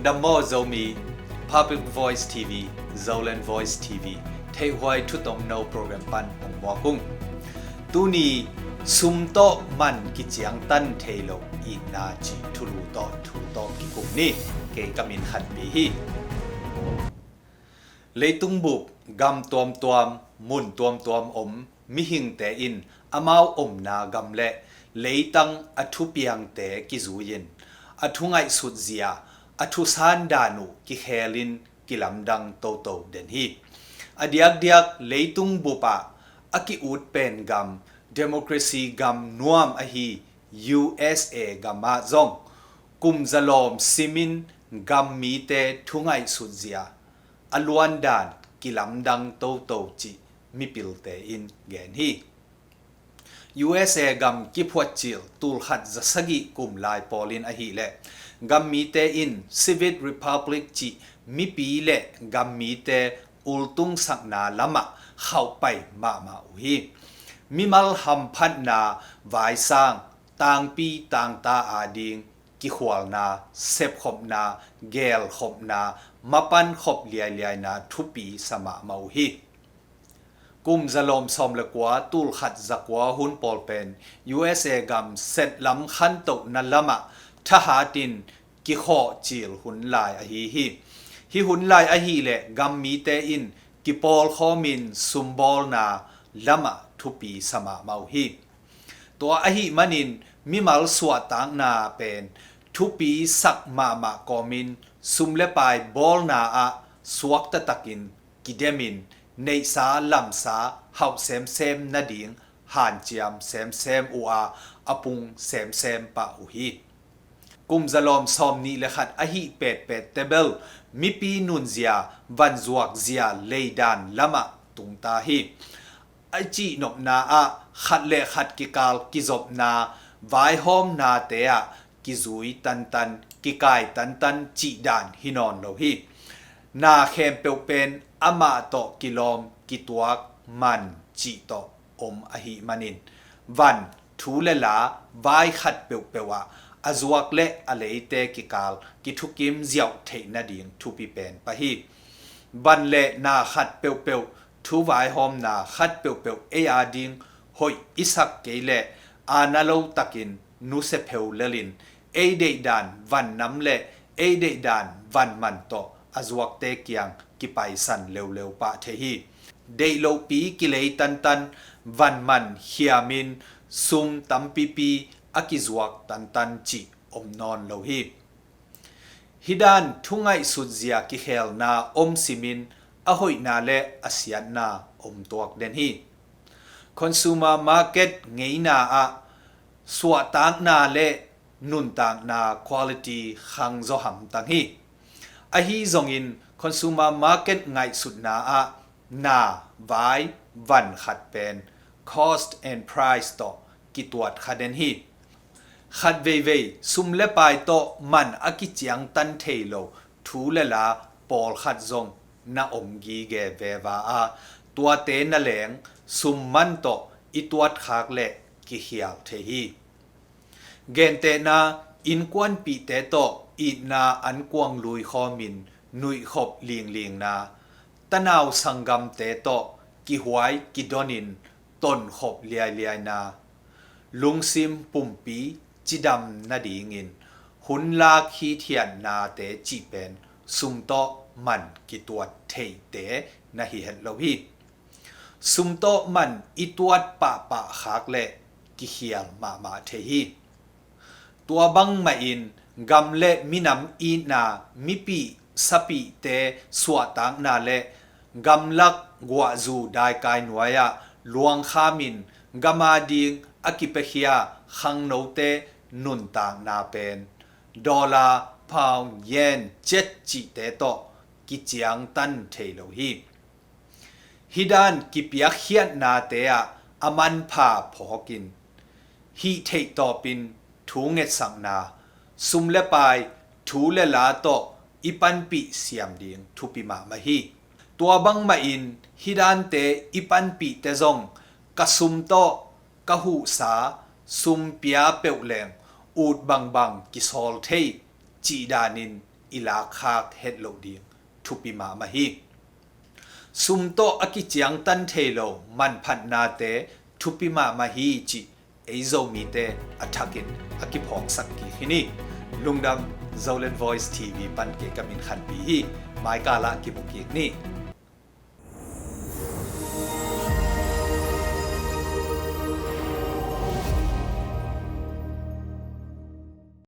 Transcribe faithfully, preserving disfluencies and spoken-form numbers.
Dam maw Zomi, Public Voice T V, Zoland Voice T V, theihhuai thutongno program pan hong muak ung. Tuni sum tawh man kiciangtan thei lo itna cih thulu tawh thu tawh kikum ni. Kei ka min Khanpi hi. Leitung bup gam tuamtuam, mun tuamtuam om mihingte in amau omna gam le leitang a thupiangte kizui-in a thu ngaihsut zia, a thu sandan uh kikhelin kilamdang toto den hi. A diakdiak leitung bupah a ki-ut pen gam, democracy gam nuam ahi U S A gamah zong kum zalawm simin gam mite thu ngaihsut zia a luandan kilamdang toto cih mipilte in gen hi. U S A gam kiphuat cil tulkhat zasagih kum lai pawlin ahileh gam mite in Civic Republic cih mipi le gam mite ultungsakna lamah khauhpai mahmah uh hi. Mimal hamphatna vaisang, tangpi tangta ading kikhualna, sepkhopna, gelkhopna, mapan khop liailiaina thupi sa mahmah uh hi. Kum zalawm sawm le kua tulkhat zakua hun pawl pen U S A gam setlam khantohna lamah thahatin kikhawh cil hun lai ahi hi. Hih hun lai ahileh gam mite in kipawlkhawmin sumbawlna lamah thupi sa mahmah uh hi. Tua ahih manin mimal suahtakna pen thupi sak mahmah kawmin sum le pai bawlna ah suakta takin kidemin neihsa lamsa hauh semsem nading hanciam semsem uh a a pung semsem pah uh hi. Kum zalawm sawm nih le khat ahih petpet tebel mipi nunzia vanzuak zia leidan lamah tungta hi. A cihnopna ah khat le khat kikal kizopna, vaihawmnate ah kizui tantan, kikai tantan cihdan hi nawn lo hi. Na khempeuh pen amah tawh kilawm kituak man cih tawh om ahih manin van thu le la vai khat peuhpeuh ah a zuak le a leite kikal kithukim ziauh theih nading thupi pen pah hi. Van le na khat peuhpeuh, thu vaihawmna khat peuhpeuh ei ading hoih i sak kei leh aana lo takin nusia pheu lelin ei deihdan van nam le ei deihdan van man tawh a zuakte kiang kipaisan leuleu pah thei hi. Deih lohpi kilei tantan, van man khiamin sum tampipi a kizuak tantan cih om nawn lo hi. Hih dan thu ngaihsut zia kikhelna om simin a hoihna le a siatna om tuak den hi. Consumer market ngeina ah suahtakna le nuntakna quality khangzaw hamtang hi. Ahi zongin consumer market ngaihsutna ah na, vai, van khat pen cost and price tawh kituat kha den hi. Khat veivei sum le pai tawh man a kiciangtan thei lo thu le la pawlkhat zong na om gige veva a, tuate na leng sum man tawh i tuat khak leh kikhial thei hi. Gentehna, innkuanpihte tawh itna an kuang lui khawmin nuihkhop linglingna, tanau sanggamte tawh kihuai kidonin tonkhop liailiaina, lungsim pumpi cidam nadingin hun lak hithiatnate cih pen sum tawh man kituat theite na hi het lo hi. Sum tawh man i tuat pahpah khak leh kikhial mahmah thei hi. Tua bangmahin gam le minam itna, mipih sapihte suahtakna le gamlak guahzu daikai nuai-ah luangkhamin gam ading a kipiakhia khangnote nuntakna pen dollar, pound, yen, kyat cihte tawh kiciangtan thei lo hi. Hih dan kipiakkhiatnate ah a manpha phawkin hih theih tawpin thu ngetsakna, sum le pai, thu le la tawh i panpih siam ding thupi mahmah hi. Tua bangmahin hih dante i panpihte zong ka sum tawh ka huhsa sum pia peuh leng ut bangbang kisawl thei cih danin i lakkhak het loh ding thupi mahmah hi. Sum tawh a kiciangtan thei lo manphatnate thupi mahmah hi cih ei Zomite a thakin a kiphawksak kik hi ni. Lungdam. Zoland Voice T V pan kei ka min Khanpi hi. Maikal ah kimu kik ni.